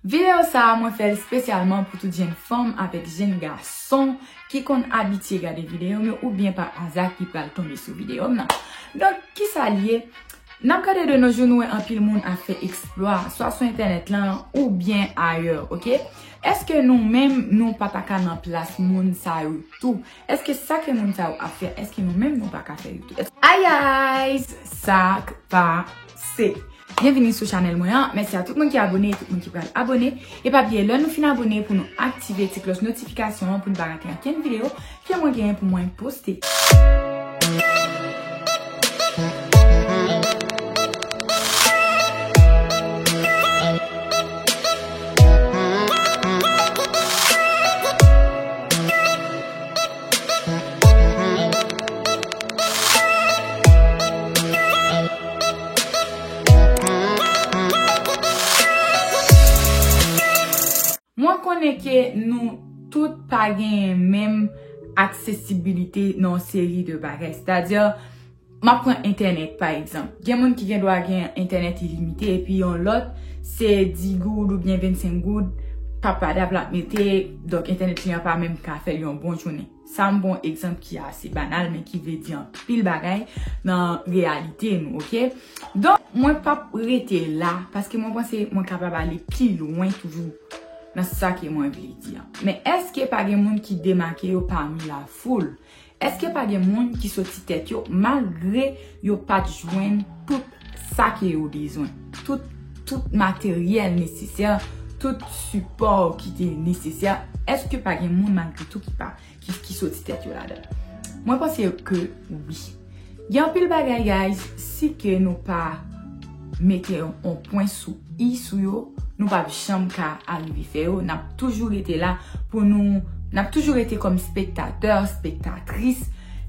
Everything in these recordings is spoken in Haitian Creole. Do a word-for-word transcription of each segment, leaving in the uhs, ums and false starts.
Videyo sa a, mwen fè l espesyalman pou tout jèn fanm avèk jèn gason ki konn abitye gade videyo m yo oubyen pa aza ki pral tonbe sou videyo m nan. Donk, kisa l ye? N ap gade de nos jours, nou wè anpil moun ap fè eksplwa, swa sou entènèt lan oubyen ayè, oke? Èske nou menm, nou pa ta ka nan plas moun sa yo tou? Èske sa ke moun sa yo ap fè, èske nou menm nou pa ka fè yo tou? Ayayay, sa k pase? Byenvini sou chanèl mwen an. Mèsi a tout moun ki abone e tout moun ki pral abone. E pa bliye, lè nou fin abone, pou nou aktive ti klòch notifikasyon an pou n pa rate ankenn videyo ke mwen genyen pou mwen poste. Mwen konnen ke nou tout pa genyen menm aksesibilite nan yon seri de bagay. Sètadi, m ap pran entènèt, pa egzanp. Gen moun ki gen dwa gen entènèt ilimite, epi yon lòt, se dis goud oubyen vennsenk goud, papadap l ap mete, donk entènèt li an pa menm ka fè l yon bon jounen. Sa m bon egzanp ki ase banal, men ki vle di anpil bagay nan reyalite nou, oke? Donk, mwen p ap rete la, paske mwen panse mwen kapab ale pi lwen toujou nan sa ke mwen vle di an. Men èske pa gen moun ki demake yo pami lafoul? Èske pa gen moun ki soti tèt yo malgre yo pa t jwenn tout sa ke yo bezwen? Tout, tout materyèl nesesè, tout sipò ki te nesesè, èske pa gen moun malgre tou ki pa, ki, ki soti tèt yo ladan l? Mwen panse ke wi. Gen anpil bagay, guys, si ke nou pa mete yon pwen sou i sou yo, nou p ap janm ka arive fè yo. N ap toujou rete la pou nou, n ap toujou rete kòm spektatè, spektatris,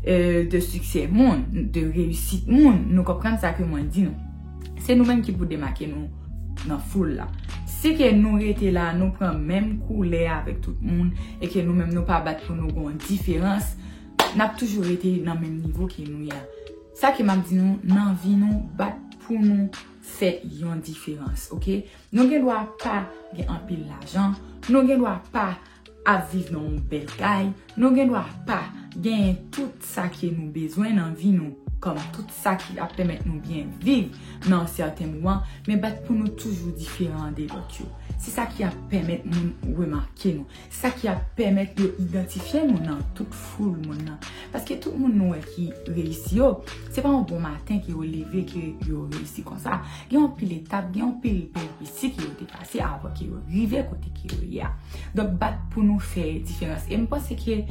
euh, de siksè moun, de reyisit moun. Nou konprann sa ke mwen di nou. Se nou menm ki pou demake nou nan foul la. Si ke nou rete la, nou pran menm koulè avèk tout moun, e ke nou menm nou pa bat pou nou gon diferans, n ap toujou rete nan menm nivo ke nou ye a. Sa ke m ap di nou, nan vi nou, bat pou nou fè yon diferans, oke? Nou gen dwa pa gen anpil lajan, nou gen dwa pa ap viv nan yon bèl kay, nou gen dwa pa genyen tout sa ke nou bezwen nan vi nou, kòm tout sa ki ap pèmèt nou byen viv nan yon sèten moman, men bat pou nou toujou diferan de lòt yo. Se sa ki ap pèmèt moun remake nou. Sa ki ap pèmèt yo idantifye nou nan tout foul moun nan. Paske tout moun nou wè ki reyisi yo, se pa yon bon maten ke yo leve ke yo reyisi konsa. Gen yon pil etap, gen yon pil peripesi ke yo te pase avan ke yo rive kote ke yo ye a. Donk, bat pou nou fè diferans. E m panse ke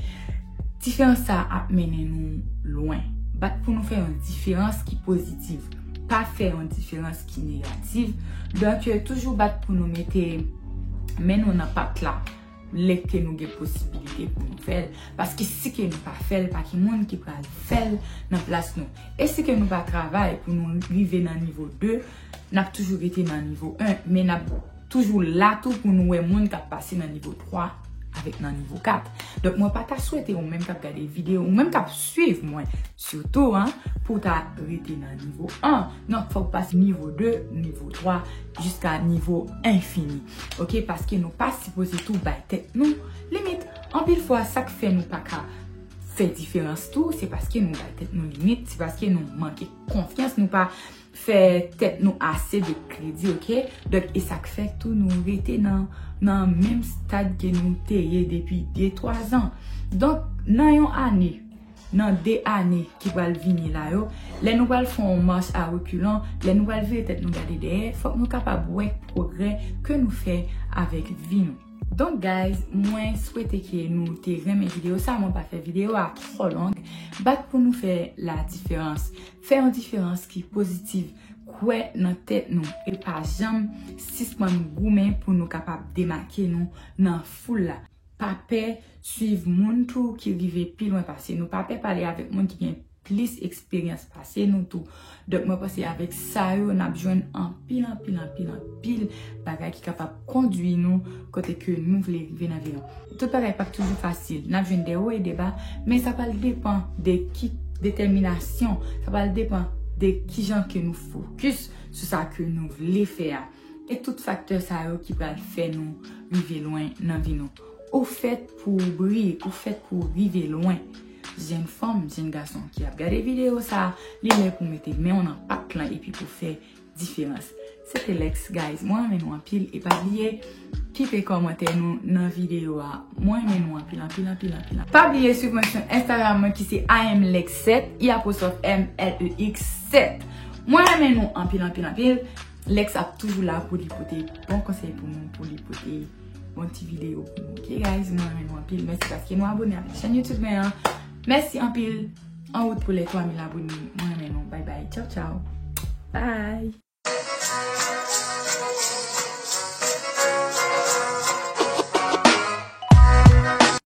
diferans sa ap mennen nou lwen. Bat pou nou fè yon diferans ki pozitiv. Pa fè yon diferans ki negatif. Donk, toujou bat pou nou mete men nou nan pat la. Lè ke nou gen posibilite pou nou fè l. Paske si ke nou pa fè l, pa gen moun ki pral fè l nan plas nou. E si ke nou pa travay pou nou rive nan nivo de, n ap toujou rete nan nivo en, men n ap toujou la tou pou nou wè moun k ap pase nan nivo twa avèk nan nivo kat. Donk, mwen pa ta swete ou menm k ap gade videyo, ou menm k ap swiv mwen, sitou, an, pou w ta rete nan nivo en. Non, fòk w pase nivo de, nivo twa, jiska nivo enfini. Oke? Paske nou pa sipoze tou bay tèt nou limit. Anpil fwa, sa k fè nou pa ka fè diferans tou, se paske nou bay tèt nou limit, se paske nou manke konfyans, nou pa fè tèt nou ase de kredi, oke? Donk, e sa k fè tou nou rete nan, nan menm stad ke nou te ye depi de, twa zan. Donk, nan yon ane, nan de ane ki pral vini la yo, lè nou pral fè yon mach a rekilan, lè nou pral vire tèt nou gade dèyè, fòk nou kapab wè pwogrè ke nou fè avèk vi nou. Donk, guys, mwen swete ke nou te renmen videyo sa. Mwen pa fè videyo a twò long. Bat pou nou fè la diferans. Fè yon diferans ki pozitiv. Kwè nan tèt nou e pa janm sispann goumen pou nou kapab demake nou nan foul la. Pa pè swiv moun tou ki rive pi lwen pase nou. Pa pè pale avèk moun ki gen plis eksperyans pase nou tou. Donk, mwen panse avèk sa yo, n ap jwenn anpil, anpil, anpil, anpil bagay ki kapab kondwi nou kote ke nou vle rive nan vi nou. Tout bagay p ap toujou fasil. N ap jwenn de wo e de ba, men sa pral depann de ki detèminasyon, sa pral depann de kijan ke nou fokis sou sa ke nou vle fè a. E tout faktè sa yo ki pral fè nou rive lwen nan vi nou. Ou fèt pou w briye, ou fèt pou w rive lwen. Jèn fanm, jèn gason ki ap gade videyo sa, li lè pou mete men w nan pat lan epi pou fè diferans. Se te Lex, guys. Mwen renmen nou anpil e pa bliye kite kòmantè nou nan videyo a. Mwen renmen nou anpil, anpil, anpil, anpil. Pa bliye swiv mwen sou Instagram mwen ki se I am Lex sept, I apostrophe M L E X sept. Mwen renmen nou anpil, anpil, anpil. Lex ap toujou la pou li pote bon konsèy pou nou, pou li pote bon ti videyo pou nou. Ok, guys, mwen renmen nou anpil. Mèsi paske nou abone avèk chèn YouTube mwen an. Mèsi anpil. An wout pou lè twa mil abone. Mwen renmen nou. Bye bye. Tchaw, tchaw. Bye.